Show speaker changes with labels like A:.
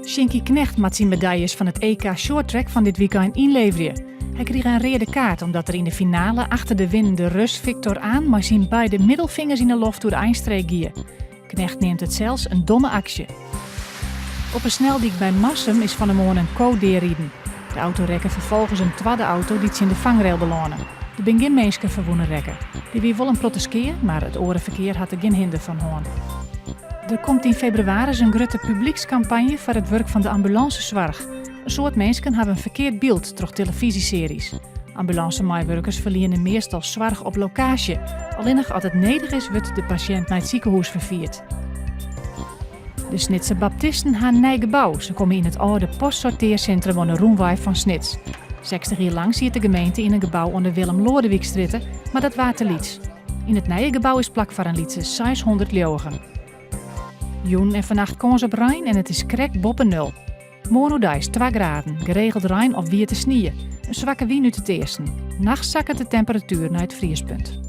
A: Sjinkie Knegt moat syn medaljes fan it EK shorttrack fan dit wykein ynleverje. Hy krige in reade kaart omdat er yn de finale achter de winnende Rus Viktor An mei syn beide middelfingers yn 'e loft oer de einstreek gie. Knegt neamt it sels in domme aksje. Op 'e sneldyk by Marsum is fan 'e moarn in ko deariden. De auto rekke ferfolgens in twadde auto dy't tsjin de fangrail belâne. Der bin gjin minsken ferwûne rekke. Der wie wol in protte skea, mar it oare ferkear hat der gjin hinder fan hân. Der komt yn febrewaris in grutte publykskampanje foar it wurk fan de ambulânsesoarch. In soad minsken hawwe in ferkeard byld troch telefyzjesearjes. Ambulânsemeiwurkers ferliene meastal soarch op lokaasje. Allinnich as it nedich is wurdt de pasjint nei it sikehûs ferfierd. De Snitser Baptisten ha in nij gebou. Se komme yn it âlde postsortearsintrum oan de rûnwei fan Snits. 60 jier lang siet de gemeente yn in gebou oan de Willem Loadewykstrjitte, mar dat waard te lyts. Yn it nije gebou is plak foar in lytse 600 leauwigen. Jûn en fannacht kâns op rein en it is krekt boppe nul. Moarn oerdeis 2 graden, geregeld rein of wiete snie. In swakke wyn út it easten. Nachts sakket de temperatuer nei it friespunt.